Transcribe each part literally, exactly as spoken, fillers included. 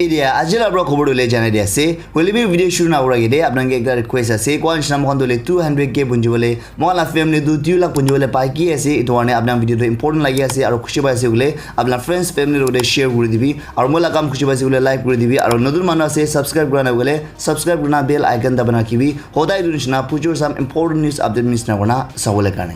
Etia aji la pra khobor tu le janai di ase. Hoile bi video shuru na kura age de apnang ke ekta request ase. Kwa nishina moikhan tu le two hundred K punji bole, moikhan la family tu two lakh punji bole pai ki ase. Etu karne apnang video tu important lagi ase. Aru khushi pai ase bole, apna friends, family logote share kuri dibi. Aru moi la kam khushi pai ase bole, like kuri dibi. Aru notun manu ase, subscribe kura na bole, subscribe kurna bell icon dabana kibi. Hodai etu nishina future some important news update miss na kurna sabole karne.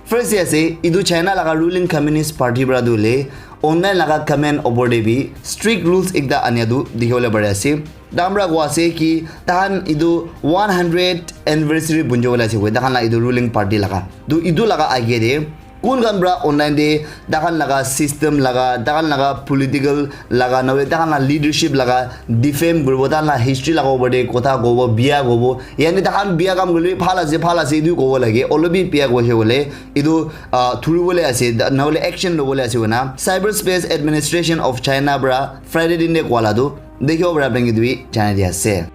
First te ase, etu China laga ruling Communist Party para tu hoile online laga comment opor te bi strict rules ekta ania tu dikhi bole pari ase. Tahan para koa ase ki tahan etu one hundred anniversary bunjo bole ase koi, tahan la etu ruling party laga. Tu etu laga age te kun khan para online te tahan laga system laga, tahan laga political laga, nohoile tahan la leadership laga defame kuribo, tahan la history laga opor te kotha kobo, bia kobo, yani tahan bia kam korile bhal ase, bhal ase, etu kobo lage, olop bi bia koise bole, etu, ah, thuribole ase, da-, nohoile action lobole ase koina Cyberspace Administration of China para Friday din te koa la tu dikhibo para apni khan ke etu bi janai di ase.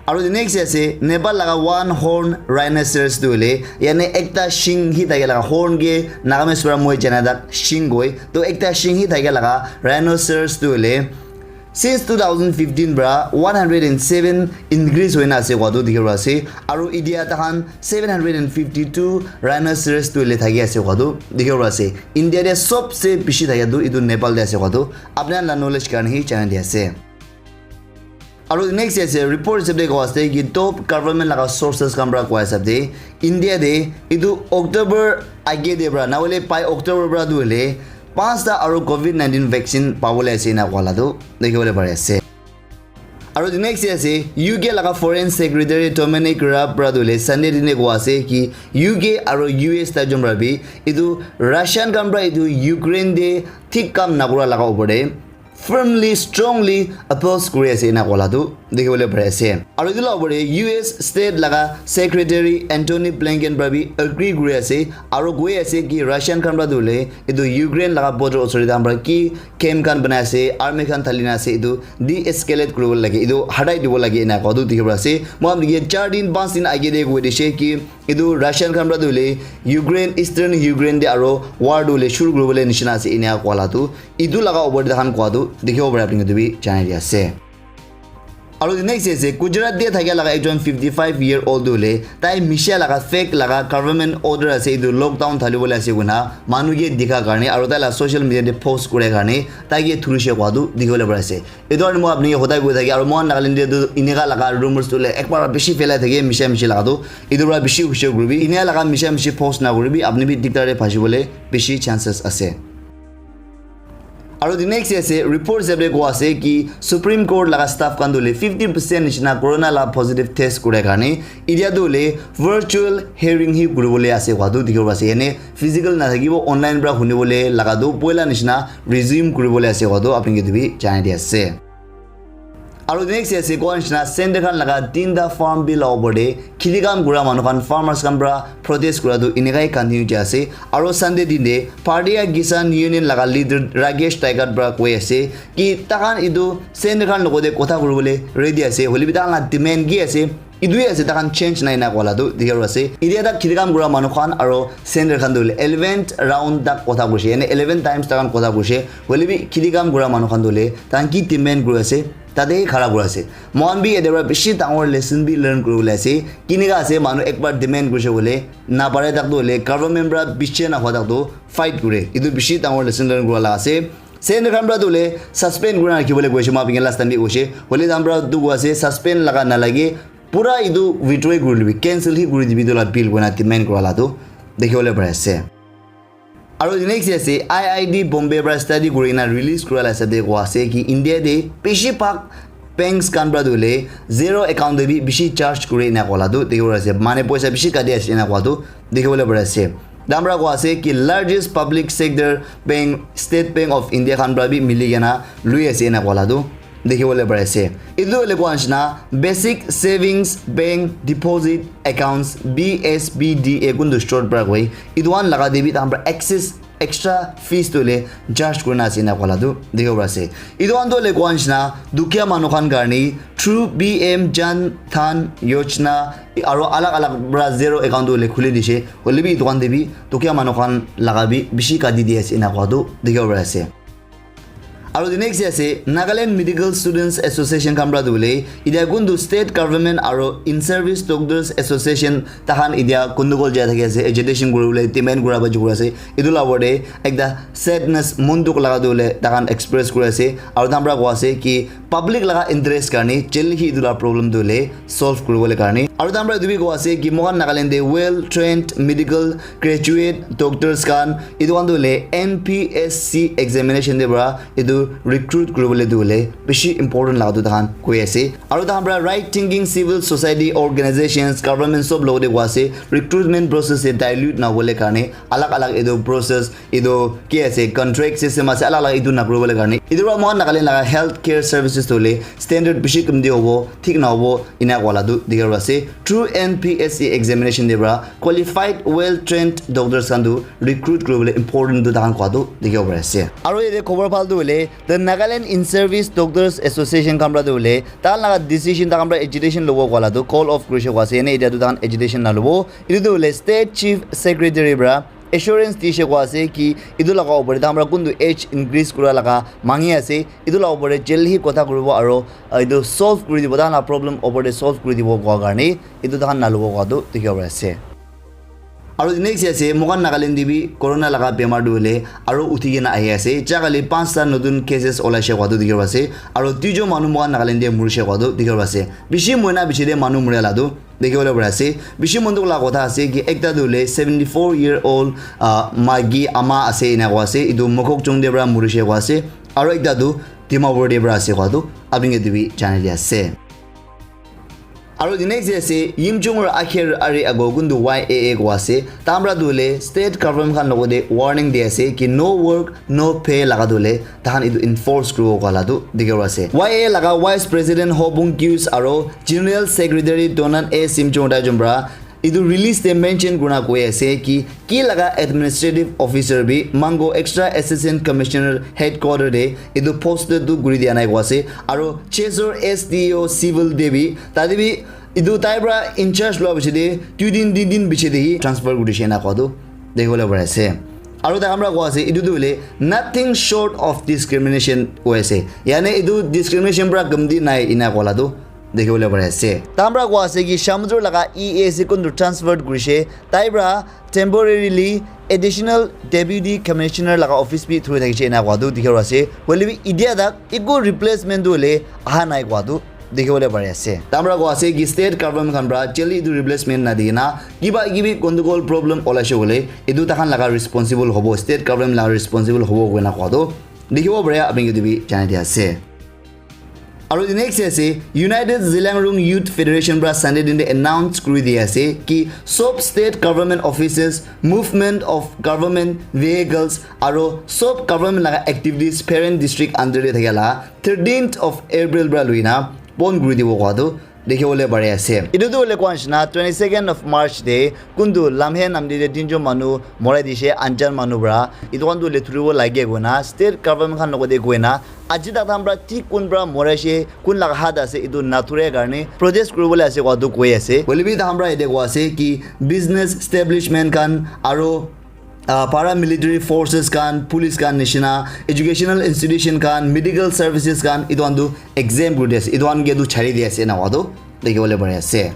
Aru the next ase, Nepal laga one horn rhinoceros tu hoile, yani ekta shing hi thake laga, horn ke Nagamese para moi jana tak shing koi, to ekta shing hi thake laga rhinoceros tu hoile, since two thousand fifteen para one hundred and seven increase hoina ase koa tu dikhi ase. Aru India tahan seven hundred and fifty two rhinoceros tu le thaki ase koa tu dikhi ase. India te sobse bishi thaka tu etu Nepal te ase koa tu apni khan la knowledge karne hi janai di ase. Aru next ase, report hisab te koa ase ki top government laga sources khan para koa hisab te India te etu October age te para, na hoile pai October para tu hoile panchta aru covid nineteen vaccine pabole ase ena koa la tu dikhi bole pari ase. Aru the next ase, U K laga Foreign Secretary Dominic Raab para tu hoile Sunday din te koa ase ki U K aru U S tai jon para bi etu Russian khan para etu Ukraine te thik kam nakura laga opor te firmly, strongly oppose kuri ase ena koa la tu dikhi bole pari ase. Aru etu la opor te U S State laga Secretary Antony Blinken para bi agree kuri ase aru koi ase ki Russian khan para tu hoile etu Ukraine laga border osor te tahan para ki camp khan banai ase, army khan thali na ase, etu de-escalate kuribo lage, etu hatai dibo lage ena koa tu dikhi pai ase. Moi khan ke char din, panch din age te koi dishe ki etu Russian khan para tu hoile Ukraine, Eastern Ukraine te aro war tu hoile shuru kuribole nishina ase ena koa la tu, etu laga opor te tahan koa tu dikhibo pare, apni khan etu bi janai di ase. Aru the next ase, Gujarat te thakia laga ekjon fifty five year old tu hoile tai misha laga, fake laga government order ase, etu lockdown thali bole ase koina manu ke dikha karne aru tai la social media te post kure karne tai ke thurishe koa tu dikhi bole pare ase. Etu karne moi apni ke hodai koi thaki, aru moi khan Nagaland te tu eneka laga rumors tu hoile ekbar bishi phelai thake, misha mishi laga tu. Etu para bishi hushiar kuribi, eneka laga misha mishi post na kuribi, apni bi diktar te phaji bole bishi chances ase. Aru the next ase, report hisab te koa ase ki Supreme Court laga staff khan tu hoile fifty percent nishina corona la positive test kura karne etia tu hoile virtual hearing hi kuribole ase koa tu dikhibo ase. Yane physical nathakibo, online para hunibole laga tu poila nishina resume kuribole ase koa tu apni ke etu bi janai di ase. Aru next ase, koa nishina center khan laga tinta farm bill la opor te kheti kam kura manu khan, farmers khan para protest kura tu enekai continue jai ase. Aru Sunday din te Bharatiya Kisan Union laga leader Rakesh Tiwari para koi ase ki tahan etu center khan logote kotha kuribole ready ase, hoile bi tahan la demand ki ase, etu he ase, tahan change nai na koa la tu dikhi ase. Etia tak kheti kam kura manu khan aro center khan tu hoile eleventh round tak kotha kurishe, yane eleven times tahan kotha kurishe. Hoile bi kheti kam kura manu khan tu hoile tahan ki demand kuri ase, tate he khara kuri ase. Moi khan bi yate para bishi dangor lesson bi learn kuribole ase. Kinika ase, manu ekbar demand kurishe hoile napare tak tu hoile government para bishi na hua tak tu fight kure. Etu bishi dangor lesson learn kura la ase. Center khan para tu hoile suspend kurina rakhibole koishe, moi apni ke last time bi koishe. Hoile tahan para tu koa ase, suspend laga nalage, pura etu withdraw kuri lobi, cancel hi kuri dibi etu la bill koina demand kura la tu dikhi bole pare ase. Aru next ase, I I T Bombay para study kuri na release kura la hisab te koa ase ki India te bishi bhag banks khan para tu hoile zero account te bi bishi charge kure ena koa la tu dikhi bole ase, mane poisa bishi kati ase ena koa tu dikhi bole pare ase. Tahan para koa ase ki largest public sector bank State Bank of India khan para bi mili kena lui ase ena koa la tu dikhi bole pare ase. Etu hoile koa nishina basic savings bank deposit accounts, B S B D A kun tu short para koi, etu khan laga te bi tahan para access extra fees tu hoile charge kurina ase ena koa la tu dikhibo pari ase. Etu khan tu hoile koa nishina dukhia manu khan karne through P M Jan Dhan Yojana aro alag alag para zero account tu hoile khuli dishe, hoile bi etu khan te bi dukhia manu khan laga bi bishi kati di ase ena koa tu dikhibo pari ase. Aru the next ase Nagaland Medical Students Association khan para tu hoile, itia kuntu state government aru in service doctors association tahan itia kundugol jai thaki ase, agitation kuri bole demand kura ba jukura ase. Itu la opor te ekta sadness, mon dukh laga tu hoile tahan express kuri ase. Aru tahan para koa ase ki public laga interest karne jaldi hi itu la problem tu hoile solve kuri bole karne. Aru tahan para itu bi koa ase ki mohan Nagaland te well trained medical graduate doctors khan itu khan tu hoile N P S C examination te para itu recruit kuri bole tu hoile bishi important laga tu tahan koi ase. Aru tahan para right thinking civil society organizations, government sob logote koa ase, recruitment process te dilute na bole karne alag alag itu process, itu ki ase, contract system ase, alag alag itu na kuri bole karne. Itu para mohan Nagaland laga health care services tu hoile standard bishi kamti hobo, thik na hobo, ina koa la tu dikhi ase. Through N P S C examination te para qualified, well trained doctors khan tu recruit kuri bole important tu tahan koa tu dikhi ase. Aru yate khobor bhal tu hoile, the Nagaland In Service Doctors Association khan para tu hoile, tahan laga decision tahan para agitation lobo koa la tu call off kurishe koa ase, ene itia tu tahan agitation na lobo. Itu tu hoile State Chief Secretary para assurance dishe koa ase ki itu laga opor te tahan para kuntu age increase kura laga mangi ase, itu laga opor te jaldi hi kotha kuribo aru, uh, itu solve kuri dibo, tahan la problem opor te solve kuri dibo koa karne itu tahan na lobo koa tu dikhi ase. Aru next ase, mohan Nagaland te bi corona laga bemar tu hoile aru uthi kena ahi ase. Jakali panchta notun cases olaishe koa tu dikhi ase. Aru duijon manu mohan Nagaland te murishe koa tu dikhi ase. Bishi moina bishi te manu muria la tu dikhi bole pari ase. Bishi mon dukh la kotha ase ki ekta tu hoile seventy four year old, ah, maiki ama ase ena koa ase. Itu Mokokchung te para murishe koa ase. Aru ekta tu Dimapur te para ase koa tu apni ke tu bi jane di ase. Aru the next day ase, Yimchung or Akhir Ari ago kuntu Y A A ko ase. Tamra tu hoile state government khan logote warning di ase ki no work, no pay laga tu hoile tahan itu enforce kuribo koa la tu dikhi ase. Y A A laga Vice President Hobung Kius aro General Secretary Donan A Simchung Dajum pra itu release te mention kurina koi ase ki ki laga administrative officer bi Mango Extra Assistant Commissioner headquarter te itu posted tu kuri dia nai ko ase, aro Chesor S D O civil te bi tate bi itu tai pra in charge lua bishi te dui din tin din bishi te hi transfer kuri dishe na koa tu dikhi bole pari ase. Aro tai khan pra koa ase itu tu hoile nothing short of discrimination koi ase, yane itu discrimination pra kamti nai ena koa la tu dikhi bole pari ase. Tai khan pra koa ase ki Shamjur laga E A ase kuntu transfer kurishe, tai pra temporarily additional deputy commissioner laga office bi thuri thakishe ena koa tu dikhi ase. Hoile bi idia tak eku replacement tu hoile aha nai koa tu dikhi bole pari ase. Tai khan pra koa ase ki state government khan pra jaldi itu replacement na di kena kiba kibi gandagol problem olaishe hoile itu tai khan laga responsible hobo, state government laga responsible hobo koina koa tu dikhi bo pare, apni ke itu bi janai di ase. Aru the next ase, United Zeliangrong Youth Federation pra Sunday din te announce kuri di ase ki sob state government offices, movement of government vehicles, aro sob government laga activities parent district under te thakia la thirteenth of April pra lui na bon kuri dibo koa tu dikhi bole pari ase. Itu tu hoile koa nishina twenty second of March te kuntu Lamhe Namdi te tinjon manu morai dishe, anjan manu pra. Itu khan tu hoile thuribo lage koina state government khan logote koina aji tak tai khan pra thik kun pra moraishe, kun laga hat ase, itu nathure karne protest kuribole ase koa tu koi ase. Hoile bi tai khan pra yate koa ase ki business establishment khan aro, ah, paramilitary forces khan, police khan nishina, educational institution khan, medical services khan, itu khan tu exempt kuri di ase, itu khan ke tu chari di ase ena koa tu dikhi bole pari ase.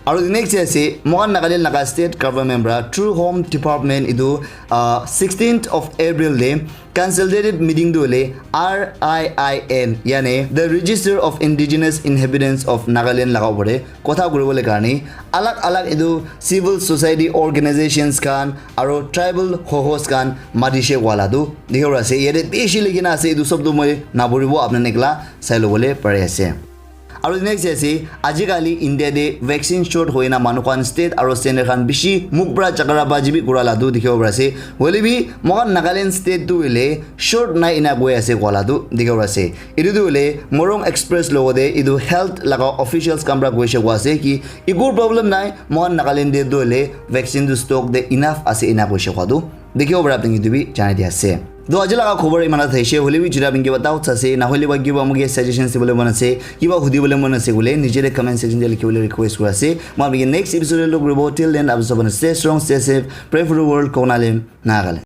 Aru the next day ase, mohan Nagaland laga state government pra through home department itu, ah, sixteenth of April te consultative meeting tu hoile R I I N, yane the Register of Indigenous Inhabitants of Nagaland laga opor te kotha kuribole karne alag alag itu civil society organizations khan aro tribal hohos khan matishe koa la tu dikhi ase. Yate bishi likhi na ase, itu sob tu moi napuribo, apni khan ekla sai lobole pari ase. Aru next day ase, ajikali India te vaccine short hoina manu khan state aro center khan bishi muk pra chakra baji bi kura la tu dikhibo pari ase. Hoile bi mohan Nagaland state tu hoile short nai ena koi ase koa la tu dikhibo pari ase. Itu tu hoile Morung Express logote itu health laga officials khan pra koishe koa ase ki eku problem nai, mohan Nagaland te tu hoile vaccine tu stock te enough ase ena koishe koa tu dikhibo pare, apni ke itu bi janai di ase. To aji laga khobor iman te thaishe, hoile bi jodi apni kiba doubts ase, na hoile ba kiba moke suggestions dibole mon ase, kiba hudibole mon ase koile, nije te comment section te likhibole request kuri ase. Moi apni ke next episode te log kuribo. Till then, apni sob stay strong, stay safe, pray for the world, Konalem, Nagaland.